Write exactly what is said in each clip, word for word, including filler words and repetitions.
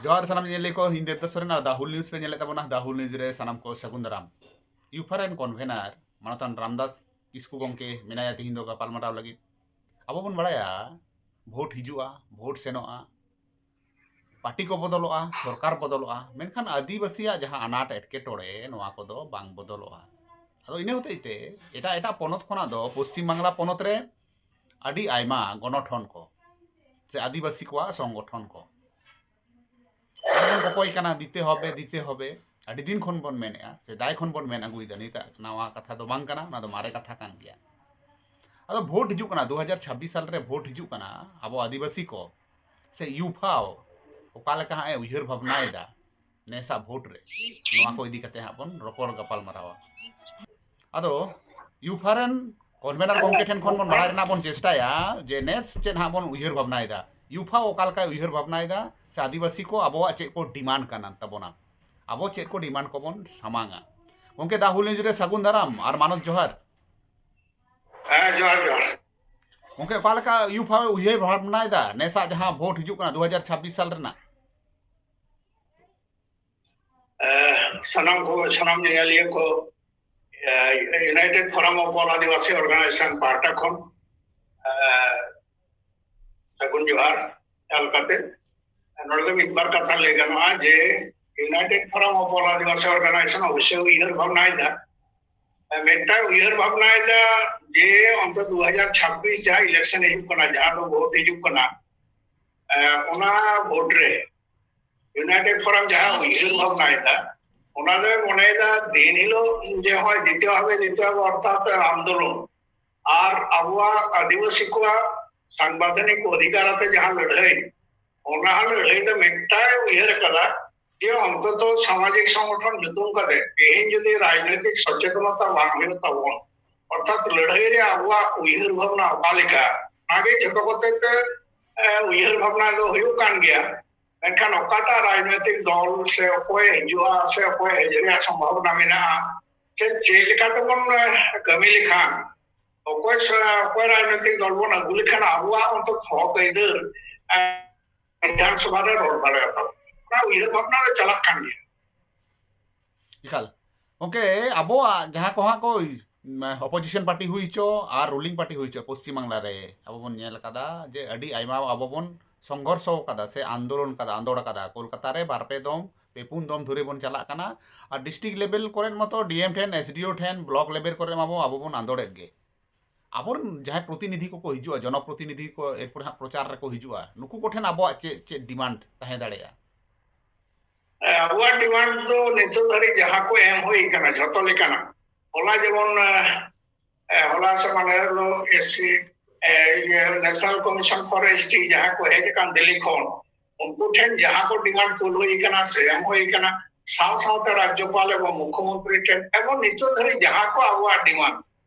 ᱡᱚᱦᱟᱨ ᱥᱟᱱᱟᱢ ᱧᱮᱧᱮᱞᱤᱭᱟᱹ ᱠᱚ, ᱤᱧ ᱫᱮᱵᱫᱟᱥ ᱥᱚᱨᱮᱱ ᱟᱨ ᱫᱟ ᱦᱩᱞ ᱱᱤᱭᱩᱡᱽ ᱯᱮ ᱧᱮᱞᱮᱫ ᱛᱟᱵᱚᱱᱟ᱾ ᱫᱟ ᱦᱩᱞ ᱱᱤᱭᱩᱡᱽ ᱨᱮ ᱥᱟᱱᱟᱢ ᱠᱚ ᱥᱟᱹᱜᱩᱱ ᱫᱟᱨᱟᱢ᱾ ᱭᱩᱯᱷᱟ ᱨᱮᱱ ᱠᱚᱱᱵᱷᱮᱱᱟᱨ ᱢᱟᱱᱚᱛᱟᱱ ᱨᱟᱢᱫᱟᱥ ᱠᱤᱥᱠᱩ ᱜᱚᱢᱠᱮ ᱢᱮᱱᱟᱭᱟ ᱛᱤᱦᱤᱧ ᱫᱚ ᱜᱟᱯᱟᱞᱢᱟᱨᱟᱣ ᱞᱟᱹᱜᱤᱫ᱾ ᱟᱵᱚ ᱵᱚᱱ ᱵᱟᱲᱟᱭᱟ, ᱵᱷᱳᱴ ᱦᱤᱡᱩᱜᱼᱟ, ᱵᱷᱳᱴ ᱥᱮᱱᱚᱜᱼᱟ, ᱯᱟᱨᱴᱤ ᱠᱚ ᱵᱚᱫᱚᱞᱚᱜᱼᱟ, ᱥᱚᱨᱠᱟᱨ ᱵᱚᱫᱚᱞᱚᱜᱼᱟ, ᱢᱮᱱᱠᱷᱟᱱ ᱟᱹᱫᱤᱵᱟᱹᱥᱤᱭᱟᱜ ᱡᱟᱦᱟᱸ ᱟᱱᱟᱴ ᱮᱴᱠᱮᱴᱚᱬᱮ, ᱱᱚᱣᱟ ᱠᱚᱫᱚ ᱵᱟᱝ ᱵᱚᱫᱚᱞᱚᱜᱼᱟ᱾ ᱟᱫᱚ ᱤᱱᱟᱹ ᱦᱚᱛᱮᱡ ᱛᱮ ᱮᱴᱟᱜ ᱮᱴᱟᱜ ᱯᱚᱱᱚᱛ ᱠᱷᱚᱱᱟᱜ ᱫᱚ ᱯᱚᱥᱪᱤᱢ ᱵᱟᱝᱞᱟ ᱯᱚᱱᱚᱛ ᱨᱮ ᱟᱹᱰᱤ ᱟᱭᱢᱟ ᱜᱚᱱᱚᱴᱷᱚᱱ ᱠᱚ ᱥᱮ ᱟᱹᱫᱤᱵᱟᱹᱥᱤ ᱠᱚᱣᱟᱜ ᱥᱚᱝᱜᱚᱴᱷᱚᱱ ᱠᱚ ᱟᱨ ᱵᱚᱱ ᱠᱚᱠᱚᱭ ᱠᱟᱱᱟ, ᱫᱤᱛᱮ ᱦᱚᱵᱮ, ᱫᱤᱛᱮ ᱦᱚᱵᱮ᱾ ᱟᱹᱰᱤ ᱫᱤᱱ ᱠᱷᱚᱱ ᱵᱚᱱ ᱢᱮᱱᱮᱫᱼᱟ, ᱥᱮᱫᱟᱭ ᱠᱷᱚᱱ ᱵᱚᱱ ᱢᱮᱱ ᱟᱹᱜᱩᱭᱮᱫᱟ, ᱱᱤᱛᱟᱜ ᱱᱟᱣᱟ ᱠᱟᱛᱷᱟ ᱫᱚ ᱵᱟᱝ ᱠᱟᱱᱟ, ᱚᱱᱟ ᱫᱚ ᱢᱟᱨᱮ ᱠᱟᱛᱷᱟ ᱠᱟᱱ ᱜᱮᱭᱟ᱾ ᱟᱫᱚ ᱵᱷᱳᱴ ᱦᱤᱡᱩᱜ ᱠᱟᱱᱟ, ᱫᱩ ᱦᱟᱡᱟᱨ ᱪᱷᱟᱵᱵᱤᱥ ᱥᱟᱞ ᱨᱮ ᱵᱷᱳᱴ ᱦᱤᱡᱩᱜ ᱠᱟᱱᱟ᱾ ᱟᱵᱚ ᱟᱹᱫᱤᱵᱟᱹᱥᱤ ᱠᱚ ᱥᱮ ᱭᱩᱯᱷᱟᱣ ᱚᱠᱟ ᱞᱮᱠᱟ ᱦᱟᱸᱜ ᱮ ᱩᱭᱦᱟᱹᱨ ᱵᱷᱟᱵᱽᱱᱟᱭᱮᱫᱟ ᱱᱮᱥᱟᱜ ᱵᱷᱳᱴ ᱨᱮ, ᱱᱚᱣᱟ ᱠᱚ ᱤᱫᱤ ᱠᱟᱛᱮ ᱦᱟᱸᱜ ᱵᱚᱱ ᱨᱚᱯᱚᱲ ᱜᱟᱯᱟᱞ ᱢᱟᱨᱟᱣᱟ᱾ ᱟᱫᱚ ᱭᱩᱯᱷᱟ ᱨᱮᱱ ᱠᱚᱱᱵᱷᱮᱱᱟᱨ ᱜᱚᱢᱠᱮ ᱴᱷᱮᱱ ᱠᱷᱚᱱ ᱵᱚᱱ ᱵᱟᱲᱟᱭ ᱨᱮᱱᱟᱜ ᱵᱚᱱ ᱪᱮᱥᱴᱟᱭᱟ ᱡᱮ ᱱᱮᱥ ᱪᱮᱫ ᱦᱟᱸᱜ ᱵᱚᱱ ᱩᱭᱦᱟᱹᱨ ᱵᱷᱟᱵᱽᱱᱟᱭᱮᱫᱟ, ᱭᱩᱯᱷᱟ ᱚᱠᱟ ᱞᱮᱠᱟᱭ ᱩᱭᱦᱟᱹᱨ ᱵᱷᱟᱵᱽᱱᱟᱭᱮᱫᱟ, ᱥᱮ ᱟᱹᱫᱤᱵᱟᱹᱥᱤ ᱠᱚ ᱟᱵᱚᱣᱟᱜ ᱪᱮᱫ ᱠᱚ ᱰᱤᱢᱟᱱᱰ ᱠᱟᱱᱟ ᱛᱟᱵᱚᱱᱟ, ᱟᱵᱚ ᱪᱮᱫ ᱠᱚ ᱰᱤᱢᱟᱱᱰ ᱠᱚᱵᱚᱱ ᱥᱟᱢᱟᱝᱟ᱾ ᱜᱚᱢᱠᱮ, ᱫᱟ ᱦᱩᱞ ᱱᱤᱭᱩᱡᱽ ᱨᱮ ᱥᱟᱹᱜᱩᱱ ᱫᱟᱨᱟᱢ ᱟᱨ ᱢᱟᱱᱚᱛ ᱡᱚᱦᱟᱨ᱾ ᱦᱮᱸ, ᱡᱚᱦᱟᱨ, ᱡᱚᱦᱟᱨ᱾ ᱜᱚᱢᱠᱮ, ᱚᱠᱟ ᱞᱮᱠᱟ ᱭᱩᱯᱷᱟ ᱩᱭᱦᱟᱹᱨ ᱵᱷᱟᱵᱽᱱᱟᱭᱮᱫᱟ ᱱᱮᱥᱟᱜ ᱡᱟᱦᱟᱸ ᱵᱷᱳᱴ ᱦᱤᱡᱩᱜ ᱠᱟᱱᱟ ᱫᱩ ᱦᱟᱡᱟᱨ ᱪᱷᱟᱵᱵᱤᱥ ᱥᱟᱞ ᱨᱮᱱᱟᱜ? ᱮ, ᱥᱟᱱᱟᱢ ᱠᱚ, ᱥᱟᱱᱟᱢ ᱧᱮᱧᱮᱞᱤᱭᱟᱹ ᱠᱚ, ᱮ, United Forum of All Adivasi Organization ᱯᱟᱦᱴᱟ ᱠᱷᱚᱱ, ᱮ, ᱥᱟᱹᱜᱩᱱ ᱡᱚᱦᱟᱨ ᱪᱟᱞ ᱠᱟᱛᱮ, ᱱᱚᱰᱮ ᱫᱚ ᱢᱤᱫ ᱵᱟᱨ ᱠᱟᱛᱷᱟ ᱞᱟᱹᱭ ᱜᱟᱱᱚᱜᱼᱟ ᱡᱮ United Forum of All Adivasi Organization ᱚᱵᱚᱥᱥᱳᱭ ᱩᱭᱦᱟᱹᱨ ᱵᱷᱟᱵᱽᱱᱟᱭᱮᱫᱟ, ᱮ, ᱢᱤᱫᱴᱟᱝ ᱩᱭᱦᱟᱹᱨ ᱵᱷᱟᱵᱽᱱᱟᱭᱮᱫᱟ ᱡᱮ ᱚᱱᱛᱮ ᱫᱩ ᱦᱟᱡᱟᱨ ᱪᱷᱟᱵᱵᱤᱥ ᱡᱟᱦᱟᱸ ᱤᱞᱮᱠᱥᱚᱱ ᱦᱤᱡᱩᱜ ᱠᱟᱱᱟ, ᱡᱟᱦᱟᱸ ᱫᱚ ᱵᱷᱳᱴ ᱦᱤᱡᱩᱜ ᱠᱟᱱᱟ, ᱮ, ᱚᱱᱟ ᱵᱷᱳᱴ ᱨᱮ United Forum ᱡᱟᱦᱟᱸ ᱩᱭᱦᱟᱹᱨ ᱵᱷᱟᱵᱽᱱᱟᱭᱮᱫᱟ, ᱚᱱᱟ ᱫᱚᱭ ᱢᱚᱱᱮᱭᱮᱫᱟ ᱫᱤᱱ ᱦᱤᱞᱳᱜ ᱡᱮ ᱦᱚᱸᱜᱼᱚᱭ ᱫᱤᱛᱤᱭᱚ ᱵᱷᱟᱵᱮ, ᱫᱤᱛᱤᱭᱚ ᱵᱷᱟᱵᱮ ᱚᱨᱛᱷᱟᱛ ᱟᱱᱫᱳᱞᱚᱱ ᱟᱨ ᱟᱵᱚᱣᱟᱜ ᱟᱹᱫᱤᱵᱟᱹᱥᱤ ᱠᱚᱣᱟᱜ ᱥᱟᱝᱵᱤᱫᱷᱟᱱᱤᱠ ᱚᱫᱷᱤᱠᱟᱨ ᱟᱛᱮ ᱡᱟᱦᱟᱸ ᱞᱟᱹᱲᱦᱟᱹᱭ, ᱚᱱᱟ ᱞᱟᱹᱲᱦᱟᱹᱭ ᱫᱚ ᱢᱤᱫᱴᱟᱝ ᱩᱭᱦᱟᱹᱨ ᱟᱠᱟᱫᱟ ᱡᱮ ᱚᱱᱛᱚᱛᱚ ᱥᱟᱢᱟᱡᱤᱠ ᱥᱚᱝᱜᱚᱴᱷᱚᱱ ᱧᱩᱛᱩᱢ ᱠᱟᱛᱮ ᱛᱮᱦᱮᱧ ᱡᱩᱫᱤ ᱨᱟᱡᱽᱱᱳᱭᱛᱤᱠ ᱥᱚᱪᱮᱛᱚᱱᱚᱛᱟ ᱵᱟᱝ ᱦᱩᱭᱩᱜ ᱛᱟᱵᱚᱱ, ᱚᱨᱛᱷᱟᱛ ᱞᱟᱹᱲᱦᱟᱹᱭ ᱨᱮ ᱟᱵᱚᱣᱟᱜ ᱩᱭᱦᱟᱹᱨ ᱵᱷᱟᱵᱽᱱᱟ ᱚᱠᱟ ᱞᱮᱠᱟ, ᱚᱱᱟᱜᱮ ᱡᱷᱚᱛᱚ ᱠᱚᱛᱮ ᱛᱮ, ᱮ, ᱩᱭᱦᱟᱹᱨ ᱵᱷᱟᱵᱽᱱᱟ ᱫᱚ ᱦᱩᱭᱩᱜ ᱠᱟᱱ ᱜᱮᱭᱟ᱾ ᱢᱮᱱᱠᱷᱟᱱ ᱚᱠᱟᱴᱟᱜ ᱨᱟᱡᱽᱱᱳᱭᱛᱤᱠ ᱫᱚᱞ ᱥᱮ ᱚᱠᱚᱭᱮ ᱦᱤᱡᱩᱜᱼᱟ ᱥᱮ ᱚᱠᱚᱭᱮ ᱦᱮᱡ ᱨᱮᱭᱟᱜ ᱥᱚᱢᱵᱷᱟᱵᱚᱱᱟ ᱢᱮᱱᱟᱜᱼᱟ, ᱥᱮ ᱪᱮᱫ ᱞᱮᱠᱟ ᱛᱮᱵᱚᱱ, ᱮ, ᱠᱟᱹᱢᱤ ᱞᱮᱠᱷᱟᱱ, ᱚᱠᱚᱭ ᱥᱮ, ᱚᱠᱚᱭ ᱨᱟᱡᱽᱱᱳᱭᱛᱤᱠ ᱫᱚᱞ ᱵᱚᱱ ᱟᱹᱜᱩ ᱞᱮᱠᱷᱟᱱ ᱟᱵᱚᱣᱟᱜ ᱚᱱᱛᱚᱛ ᱦᱚᱠ ᱟᱹᱭᱫᱟᱹᱨ, ᱮ, ᱵᱤᱫᱷᱟᱱ ᱥᱚᱵᱷᱟ ᱨᱮ ᱨᱚᱲ ᱫᱟᱲᱮᱭᱟᱛᱟᱵᱚᱱ᱾ ᱚᱱᱟ ᱩᱭᱦᱟᱹᱨ ᱵᱷᱟᱵᱽᱱᱟ ᱫᱚ ᱪᱟᱞᱟᱜ ᱠᱟᱱ ᱜᱮᱭᱟ᱾ ᱮᱠᱟᱞ᱾ ᱜᱚᱝᱠᱮ, ᱟᱵᱚᱣᱟᱜ ᱡᱟᱦᱟᱸ ᱠᱚ ᱦᱟᱸᱜ ᱠᱚ, ᱢ, opposition party ᱦᱩᱭ ᱦᱚᱪᱚ ᱟᱨ ruling party ᱦᱩᱭ ᱦᱚᱪᱚ, ᱯᱚᱥᱪᱤᱢ ᱵᱟᱝᱞᱟ ᱨᱮ ᱟᱵᱚ ᱵᱚᱱ ᱧᱮᱞ ᱟᱠᱟᱫᱟ ᱡᱮ ᱟᱹᱰᱤ ᱟᱭᱢᱟ ᱟᱵᱚ ᱵᱚᱱ ᱥᱚᱝᱜᱷᱚᱨᱥᱚ ᱟᱠᱟᱫᱟ ᱥᱮ ᱟᱱᱫᱳᱞᱚᱱ ᱟᱠᱟᱫᱟ, ᱟᱸᱫᱳᱲ ᱟᱠᱟᱫᱟ᱾ ᱠᱳᱞᱠᱟᱛᱟ ᱨᱮ ᱵᱟᱨ ᱯᱮ ᱫᱚᱢ, ᱯᱮ ᱯᱩᱱ ᱫᱚᱢ ᱫᱷᱩᱨᱮ ᱵᱚᱱ ᱪᱟᱞᱟᱜ ᱠᱟᱱᱟ᱾ ᱟᱨ district level ᱠᱚᱨᱮᱱ ᱢᱟᱛᱚ D M ᱴᱷᱮᱱ, S D O ᱴᱷᱮᱱ, block level ᱠᱚᱨᱮ ᱢᱟᱵᱚ ᱟᱵᱚ ᱵᱚᱱ ᱟᱸᱫᱳᱲᱮᱫ ᱜᱮ᱾ ᱟᱵᱚᱨᱮᱱ ᱡᱟᱦᱟᱸᱭ ᱯᱨᱚᱛᱤᱱᱤᱫᱷᱤ ᱠᱚᱠᱚ ᱦᱤᱡᱩᱜᱼᱟ, ᱡᱚᱱᱚᱯᱨᱚᱛᱤᱱᱤᱫᱷᱤ ᱠᱚ, ᱮᱨᱯᱚᱨᱮ ᱦᱟᱸᱜ ᱯᱨᱚᱪᱟᱨ ᱨᱮᱠᱚ ᱦᱤᱡᱩᱜᱼᱟ, ᱱᱩᱠᱩ ᱠᱚᱴᱷᱮᱱ ᱟᱵᱚᱣᱟᱜ ᱪᱮᱫ, ᱪᱮᱫ demand ᱛᱟᱦᱮᱸ ᱫᱟᱲᱮᱭᱟᱜᱼᱟ? ᱟᱵᱚᱣᱟᱜ demand ᱫᱚ ᱱᱤᱛᱚᱜ ᱫᱷᱟᱹᱨᱤᱡ ᱡᱟᱦᱟᱸ ᱠᱚ ᱮᱢ ᱦᱩᱭ ᱠᱟᱱᱟ ᱡᱷᱚᱛᱚ ᱞᱮᱠᱟᱱᱟᱜ, ᱦᱚᱞᱟ ᱡᱮᱢᱚᱱ, ᱮ, ᱦᱚᱞᱟ ᱥᱮ ᱢᱟᱦᱫᱮᱨ ᱦᱤᱞᱳᱜ S C, ᱮ, ᱤᱭᱟᱹ, National Commission for S T ᱡᱟᱦᱟᱸ ᱠᱚ ᱦᱮᱡ ᱟᱠᱟᱱ ᱫᱤᱞᱞᱤ ᱠᱷᱚᱱ, ᱩᱱᱠᱩ ᱴᱷᱮᱱ ᱡᱟᱦᱟᱸ ᱠᱚ demand ᱠᱩᱞ ᱦᱩᱭ ᱠᱟᱱᱟ ᱥᱮ ᱮᱢ ᱦᱩᱭ ᱠᱟᱱᱟ, ᱥᱟᱶ ᱥᱟᱶᱛᱮ ᱨᱟᱡᱽᱡᱚᱯᱟᱞ ᱮᱵᱚᱝ ᱢᱩᱠᱷᱭᱚᱢᱚᱱᱛᱨᱤ ᱴᱷᱮᱱ ᱮᱵᱚᱝ ᱱᱤᱛᱚᱜ ᱫᱷᱟᱹᱨᱤᱡ ᱡᱟᱦᱟᱸ ᱠᱚ ᱟᱵᱚᱣᱟᱜ demand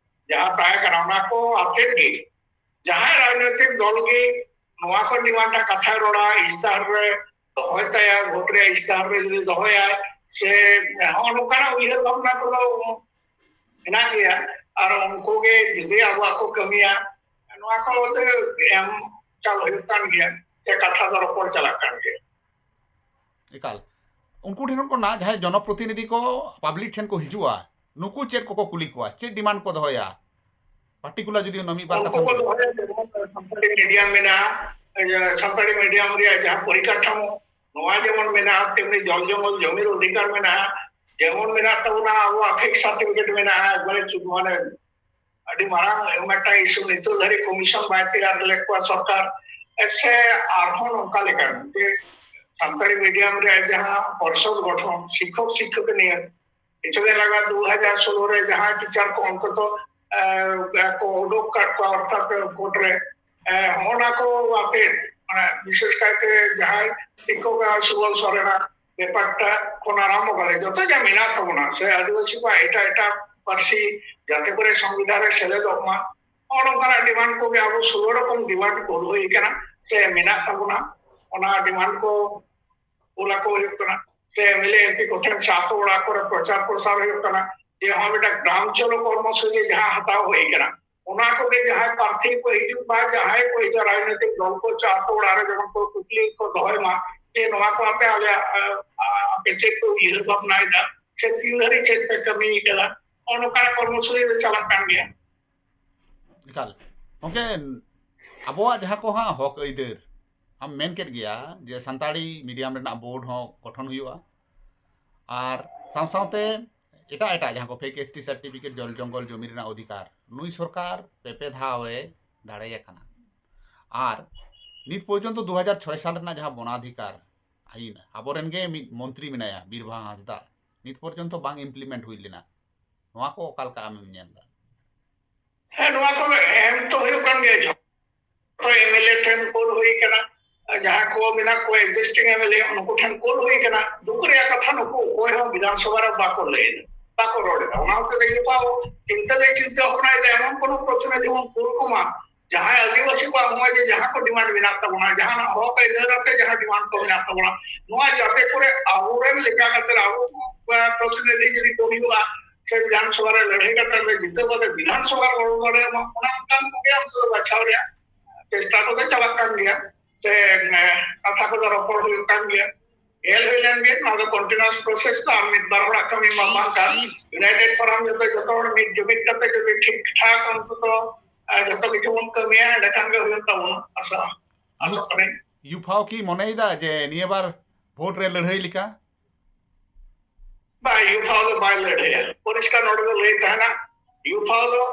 ᱡᱟᱦᱟᱸ ᱛᱟᱦᱮᱸ ᱠᱟᱱᱟ, ᱚᱱᱟ ᱠᱚ ᱟᱛᱮᱫ ᱜᱮ ᱡᱟᱦᱟᱸᱭ ᱨᱟᱡᱽᱱᱳᱭᱛᱤᱠ ᱫᱚᱞ ᱜᱮ ᱱᱚᱣᱟ ᱠᱚ demand ᱨᱮ ᱠᱟᱛᱷᱟᱭ ᱨᱚᱲᱟ, ᱤᱥᱛᱟᱦᱟᱨ ᱨᱮ ᱫᱚᱦᱚᱭ ᱛᱟᱭᱟ, ᱵᱷᱳᱴ ᱨᱮᱭᱟᱜ ᱤᱥᱛᱟᱦᱟᱨ ᱨᱮ ᱡᱩᱫᱤ ᱫᱚᱦᱚᱭᱟᱭ, ᱥᱮ ᱱᱚᱜᱼᱚ ᱱᱚᱝᱠᱟᱱᱟᱜ ᱩᱭᱦᱟᱹᱨ ᱵᱷᱟᱵᱽᱱᱟ ᱠᱚᱫᱚ ᱢᱮᱱᱟᱜ ᱜᱮᱭᱟ᱾ ᱟᱨ ᱩᱱᱠᱩ ᱜᱮ ᱡᱩᱫᱤ ᱟᱵᱚᱣᱟᱜ ᱠᱚ ᱠᱟᱹᱢᱤᱭᱟ, ᱱᱚᱣᱟ ᱠᱚ ᱮᱢ ᱪᱟᱞ ᱦᱩᱭᱩᱜ ᱠᱟᱱ ᱜᱮᱭᱟ, ᱥᱮ ᱠᱟᱛᱷᱟ ᱫᱚ ᱨᱚᱯᱚᱲ ᱪᱟᱞᱟᱜ ᱠᱟᱱ ᱜᱮᱭᱟ᱾ ᱮᱠᱟᱞ᱾ ᱩᱱᱠᱩ ᱴᱷᱮᱱ ᱠᱷᱚᱱᱟᱜ ᱡᱟᱦᱟᱸᱭ ᱡᱚᱱᱚᱯᱨᱚᱛᱤᱱᱤᱫᱷᱤ ᱠᱚ public ᱴᱷᱮᱱ ᱠᱚ ᱦᱤᱡᱩᱜᱼᱟ, ᱱᱩᱠᱩ ᱪᱮᱫ ᱠᱚᱠᱚ ᱠᱩᱞᱤ ᱠᱚᱣᱟ, ᱪᱮᱫ demand ᱠᱚ ᱫᱚᱦᱚᱭᱟ? Particular ᱡᱩᱫᱤ ᱚᱱᱟ ᱢᱤᱫ ᱵᱟᱨ ᱩᱱᱠᱩ ᱠᱟᱛᱷᱟᱢ ᱠᱚ ᱞᱟᱹᱭ᱾ ᱫᱚᱦᱚᱭᱟ ᱡᱮᱢᱚᱱ ᱥᱟᱱᱛᱟᱲᱤ medium ᱢᱮᱱᱟᱜᱼᱟ, ᱥᱟᱱᱛᱟᱲᱤ medium ᱨᱮᱭᱟᱜ ᱡᱟᱦᱟᱸ ᱯᱚᱨᱤᱠᱟᱴᱷᱟᱢᱳ, ᱱᱚᱣᱟ ᱡᱮᱢᱚᱱ ᱢᱮᱱᱟᱜᱼᱟ, ᱛᱮᱢᱱᱤ ᱡᱚᱞ ᱡᱚᱝᱜᱚᱞ ᱡᱚᱢᱤᱨ ᱚᱫᱷᱤᱠᱟᱨ ᱢᱮᱱᱟᱜᱼᱟ, ᱡᱮᱢᱚᱱ ᱢᱮᱱᱟᱜ ᱛᱟᱵᱚᱱᱟ ᱟᱵᱚᱣᱟᱜ fifth certificate ᱢᱮᱱᱟᱜᱼᱟ, ᱮᱠᱵᱟᱨᱮ ᱪᱩ-, ᱢᱟᱱᱮ ᱟᱹᱰᱤ ᱢᱟᱨᱟᱝ ᱢᱤᱫᱴᱟᱝ issue, ᱱᱤᱛᱚᱜ ᱫᱷᱟᱹᱨᱤᱡ commission ᱵᱟᱭ ᱛᱮᱭᱟᱨ ᱞᱮᱫ ᱠᱚᱣᱟ ᱥᱚᱨᱠᱟᱨ, ᱥᱮ ᱟᱨᱦᱚᱸ ᱱᱚᱝᱠᱟ ᱞᱮᱠᱟᱱ ᱡᱮ ᱥᱟᱱᱛᱟᱲᱤ medium ᱨᱮ ᱡᱟᱦᱟᱸ ᱯᱚᱨᱥᱚᱫ ᱜᱚᱴᱷᱚᱱ, ᱥᱤᱠᱠᱷᱚᱠ ᱥᱤᱠᱠᱷᱚᱠᱤᱱᱤᱭᱟᱹ, ᱠᱤᱪᱷᱩ ᱫᱤᱱ ᱞᱟᱜᱟ ᱫᱩ ᱦᱟᱡᱟᱨ ᱥᱳᱞᱳ ᱨᱮ ᱡᱟᱦᱟᱸ teacher ᱠᱚ ᱚᱱᱛᱚᱛᱚ, ᱮ, ᱠᱚ ᱩᱰᱩᱠ ᱠᱟᱫ ᱠᱚᱣᱟ ᱚᱨᱛᱷᱟᱛ court ᱨᱮ, ᱮ, ᱦᱚᱸᱜᱼᱚ ᱱᱟ ᱠᱚ ᱟᱛᱮ, ᱢᱟᱱᱮ ᱵᱤᱥᱮᱥ ᱠᱟᱭᱛᱮ ᱡᱟᱦᱟᱸᱭ ᱥᱤᱠᱠᱷᱚᱠ ᱠᱟᱱᱟ ᱥᱩᱵᱚᱞ ᱥᱚᱨᱮᱱᱟᱜ ᱵᱮᱯᱟᱨᱴᱟ ᱠᱷᱚᱱ ᱟᱨᱟᱢᱵᱷᱚ ᱠᱟᱛᱮ ᱡᱚᱛᱚ ᱡᱟ ᱢᱮᱱᱟᱜ ᱛᱟᱵᱚᱱᱟ, ᱥᱮ ᱟᱹᱫᱤᱵᱟᱹᱥᱤ ᱠᱚᱣᱟᱜ ᱮᱴᱟᱜ ᱮᱴᱟᱜ ᱯᱟᱹᱨᱥᱤ ᱡᱟᱛᱮ ᱠᱚᱨᱮ ᱥᱚᱝᱵᱤᱫᱷᱟᱱ ᱨᱮ ᱥᱮᱞᱮᱫᱚᱜ ᱢᱟ, ᱱᱚᱜᱼᱚ ᱱᱚᱝᱠᱟᱱᱟᱜ demand ᱠᱚᱜᱮ ᱟᱵᱚ ᱥᱳᱞᱳ ᱨᱚᱠᱚᱢ demand ᱠᱚ ᱦᱩᱭ ᱠᱟᱱᱟ ᱥᱮ ᱢᱮᱱᱟᱜ ᱛᱟᱵᱚᱱᱟ, ᱚᱱᱟ demand ᱠᱚ ᱠᱩᱞ ᱟᱠᱚ ᱦᱩᱭᱩᱜ ᱠᱟᱱᱟ, ᱥᱮ M L A M P ᱠᱚᱴᱷᱮᱱ ᱥᱮ ᱟᱛᱳ ᱚᱲᱟᱜ ᱠᱚᱨᱮ ᱯᱨᱚᱪᱟᱨ ᱯᱨᱚᱥᱟᱨ ᱦᱩᱭᱩᱜ ᱠᱟᱱᱟ, ᱡᱮ ᱦᱚᱸ ᱢᱤᱫᱴᱟᱝ ᱜᱨᱟᱢ ᱪᱚᱞᱚ ᱠᱚᱨᱢᱚᱥᱩᱪᱤ ᱡᱟᱦᱟᱸ ᱦᱟᱛᱟᱣ ᱦᱩᱭ ᱠᱟᱱᱟ, ᱚᱱᱟ ᱠᱚᱜᱮ ᱡᱟᱦᱟᱸᱭ ᱯᱨᱟᱨᱛᱷᱤ ᱠᱚ ᱦᱤᱡᱩᱜ ᱢᱟ, ᱡᱟᱦᱟᱸᱭ ᱠᱚ ᱦᱤᱡᱩᱜ ᱨᱟᱡᱽᱱᱳᱭᱛᱤᱠ ᱫᱚᱞ ᱠᱚ ᱪᱮ ᱟᱛᱳ ᱚᱲᱟᱜ ᱨᱮ ᱡᱮᱢᱚᱱ ᱠᱚ ᱠᱩᱠᱞᱤ ᱠᱚ ᱫᱚᱦᱚᱭ ᱢᱟ, ᱡᱮ ᱱᱚᱣᱟ ᱠᱚ ᱟᱛᱮ ᱟᱞᱮᱭᱟᱜ, ᱟ, ᱟ, ᱟᱯᱮ ᱪᱮᱫ ᱯᱮ ᱩᱭᱦᱟᱹᱨ ᱵᱷᱟᱵᱽᱱᱟᱭᱮᱫᱟ, ᱥᱮ ᱛᱤᱱ ᱫᱷᱟᱹᱨᱤᱡ ᱪᱮᱫ ᱯᱮ ᱠᱟᱹᱢᱤ ᱠᱟᱫᱟ, ᱱᱚᱜᱼᱚ ᱱᱚᱝᱠᱟᱱᱟᱜ ᱠᱚᱨᱢᱚᱥᱩᱪᱤ ᱫᱚ ᱪᱟᱞᱟᱜ ᱠᱟᱱ ᱜᱮᱭᱟ᱾ ᱮᱠᱟᱞ᱾ ᱜᱚᱢᱠᱮ, ᱟᱵᱚᱣᱟᱜ ᱡᱟᱦᱟᱸ ᱠᱚ ᱦᱟᱸᱜ ᱦᱚᱠ ᱟᱹᱭᱫᱟᱹᱨ, ᱟᱢ ᱢᱮᱱ ᱠᱮᱫ ᱜᱮᱭᱟ ᱡᱮ ᱥᱟᱱᱛᱟᱲᱤ medium ᱨᱮᱱᱟᱜ board ᱦᱚᱸ ᱜᱚᱴᱷᱚᱱ ᱦᱩᱭᱩᱜᱼᱟ, ᱟᱨ ᱥᱟᱶ ᱥᱟᱶᱛᱮ ᱮᱴᱟᱜ ᱮᱴᱟᱜ ᱡᱟᱦᱟᱸ ᱠᱚ fake S T certificate, ᱡᱚᱞ ᱡᱚᱝᱜᱚᱞ ᱡᱚᱢᱤ ᱨᱮᱱᱟᱜ ᱚᱫᱷᱤᱠᱟᱨ, ᱱᱩᱭ ᱥᱚᱨᱠᱟᱨ ᱯᱮ ᱯᱮ ᱫᱷᱟᱣ ᱮ ᱫᱟᱲᱮᱭᱟᱠᱟᱱᱟ᱾ ᱟᱨ ᱱᱤᱛ ᱯᱚᱨᱡᱚᱱᱛᱚ ᱫᱩ ᱦᱟᱡᱟᱨ ᱪᱷᱚᱭ ᱥᱟᱞ ᱨᱮᱱᱟᱜ ᱡᱟᱦᱟᱸ ᱵᱚᱱᱟᱫᱷᱤᱠᱟᱨ ᱟᱹᱭᱤᱱ, ᱟᱵᱚᱨᱮᱱ ᱜᱮ ᱢᱤᱫ ᱢᱚᱱᱛᱨᱤ ᱢᱮᱱᱟᱭᱟ ᱵᱤᱨᱵᱟᱦᱟ ᱦᱟᱸᱥᱫᱟ, ᱱᱤᱛ ᱯᱚᱨᱡᱚᱱᱛᱚ ᱵᱟᱝ implement ᱦᱩᱭ ᱞᱮᱱᱟ᱾ ᱱᱚᱣᱟ ᱠᱚ ᱚᱠᱟ ᱞᱮᱠᱟ ᱟᱢᱮᱢ ᱧᱮᱞ ᱮᱫᱟ? ᱦᱮᱸ, ᱱᱚᱣᱟ ᱠᱚᱫᱚ ᱮᱢ ᱛᱚ ᱦᱩᱭᱩᱜ ᱠᱟᱱ ᱜᱮᱭᱟ, ᱡᱷᱚᱛᱚ M L A ᱴᱷᱮᱱ ᱠᱳᱞ ᱦᱩᱭ ᱠᱟᱱᱟ, ᱡᱟᱦᱟᱸ ᱠᱚ ᱢᱮᱱᱟᱜ ᱠᱚᱣᱟ existing M L A, ᱩᱱᱠᱩ ᱴᱷᱮᱱ ᱠᱳᱞ ᱦᱩᱭ ᱠᱟᱱᱟ᱾ ᱫᱩᱠ ᱨᱮᱭᱟᱜ ᱠᱟᱛᱷᱟ, ᱱᱩᱠᱩ ᱚᱠᱚᱭ ᱦᱚᱸ ᱵᱤᱫᱷᱟᱱ ᱥᱚᱵᱷᱟ ᱨᱮ ᱵᱟᱠᱚ ᱞᱟᱹᱭ ᱮᱫᱟ, ᱵᱟᱠᱚ ᱨᱚᱲ ᱮᱫᱟ᱾ ᱚᱱᱟ ᱦᱚᱛᱮ ᱛᱮ ᱤᱭᱩᱯᱷᱟ ᱪᱤᱱᱛᱟᱹ ᱞᱮ ᱪᱤᱱᱛᱟᱹ ᱵᱷᱟᱵᱽᱱᱟᱭᱮᱫᱟ, ᱮᱢᱚᱱ ᱠᱳᱱᱳ ᱯᱨᱚᱛᱤᱱᱤᱫᱷᱤ ᱵᱚᱱ ᱠᱳᱞ ᱠᱚᱢᱟ, ᱡᱟᱦᱟᱸᱭ ᱟᱹᱫᱤᱵᱟᱹᱥᱤ ᱠᱚᱣᱟᱜ ᱱᱚᱜᱼᱚᱭ ᱡᱮ ᱡᱟᱦᱟᱸ ᱠᱚ demand ᱢᱮᱱᱟᱜ ᱛᱟᱵᱚᱱᱟ, ᱡᱟᱦᱟᱱᱟᱜ ᱦᱚᱠ ᱟᱹᱭᱫᱟᱹᱨ ᱟᱛᱮ ᱡᱟᱦᱟᱸ demand ᱠᱚ ᱢᱮᱱᱟᱜ ᱛᱟᱵᱚᱱᱟ, ᱱᱚᱣᱟ ᱡᱟᱛᱮ ᱠᱚᱨᱮ ᱟᱵᱚᱨᱮᱱ ᱞᱮᱠᱟ ᱠᱟᱛᱮ ᱟᱵᱚ ᱠᱚ, ᱟᱸ, ᱯᱨᱚᱛᱤᱱᱤᱫᱷᱤ ᱡᱩᱫᱤ ᱠᱚ ᱦᱩᱭᱩᱜᱼᱟ, ᱥᱮ ᱵᱤᱫᱷᱟᱱ ᱥᱚᱵᱷᱟ ᱨᱮ ᱞᱟᱹᱲᱦᱟᱹᱭ ᱠᱟᱛᱮ ᱚᱸᱰᱮ ᱡᱤᱛᱟᱹᱣ ᱠᱟᱛᱮ ᱵᱤᱫᱷᱟᱱ ᱥᱚᱵᱷᱟ ᱨᱮ ᱵᱚᱞᱚ ᱫᱟᱲᱮᱭᱟᱜ ᱢᱟ, ᱚᱱᱟ ᱚᱱᱠᱟᱱ ᱠᱚᱜᱮ ᱚᱱᱛᱮ ᱫᱚ ᱵᱟᱪᱷᱟᱣ ᱨᱮᱭᱟᱜ ᱪᱮᱥᱴᱟ ᱠᱚᱫᱚ ᱪᱟᱞᱟᱜ ᱠᱟᱱ ᱜᱮᱭᱟ, ᱥᱮ, ᱮᱸ, ᱠᱟᱛᱷᱟ ᱠᱚᱫᱚ ᱨᱚᱯᱚᱲ ᱦᱩᱭᱩᱜ ᱠᱟᱱ ᱜᱮᱭᱟ᱾ ᱧᱮᱞ ᱦᱩᱭ ᱞᱮᱱ ᱜᱮ, ᱱᱚᱣᱟ ᱫᱚ continuous process ᱛᱚ, ᱟᱨ ᱢᱤᱫ ᱵᱟᱨ ᱦᱚᱲᱟᱜ ᱠᱟᱹᱢᱤ ᱢᱟ ᱵᱟᱝ ᱠᱟᱱ᱾ United Forum ᱡᱚᱛᱚ, ᱡᱚᱛᱚ ᱦᱚᱲ ᱢᱤᱫ ᱡᱩᱢᱤᱫ ᱠᱟᱛᱮ ᱡᱩᱫᱤ ᱴᱷᱤᱠ ᱴᱷᱟᱠ ᱚᱱᱛᱚᱛᱚ, ᱟᱸ, ᱡᱚᱛᱚ ᱠᱤᱪᱷᱩ ᱵᱚᱱ ᱠᱟᱹᱢᱤᱭᱟ, ᱮᱸᱰᱮᱠᱷᱟᱱ ᱜᱮ ᱦᱩᱭᱩᱜ ᱛᱟᱵᱚᱱᱟ, ᱟᱥᱟ, ᱟᱥᱚᱜ ᱠᱟᱹᱱᱟᱹᱧ᱾ ᱤᱭᱩᱯᱷᱟᱣ ᱠᱤ ᱢᱚᱱᱮᱭᱮᱫᱟ ᱡᱮ ᱱᱤᱭᱟᱹ ᱵᱟᱨ ᱵᱷᱳᱴ ᱨᱮ ᱞᱟᱹᱲᱦᱟᱹᱭ ᱞᱮᱠᱟ? ᱵᱟᱭ, ᱤᱭᱩᱯᱷᱟᱣ ᱫᱚ ᱵᱟᱭ ᱞᱟᱹᱲᱦᱟᱹᱭᱟ᱾ ᱯᱚᱨᱤᱥᱠᱟᱨ ᱱᱚᱰᱮ ᱫᱚ ᱞᱟᱹᱭ ᱛᱟᱦᱮᱱᱟ, ᱤᱭᱩᱯᱷᱟᱣ ᱫᱚ,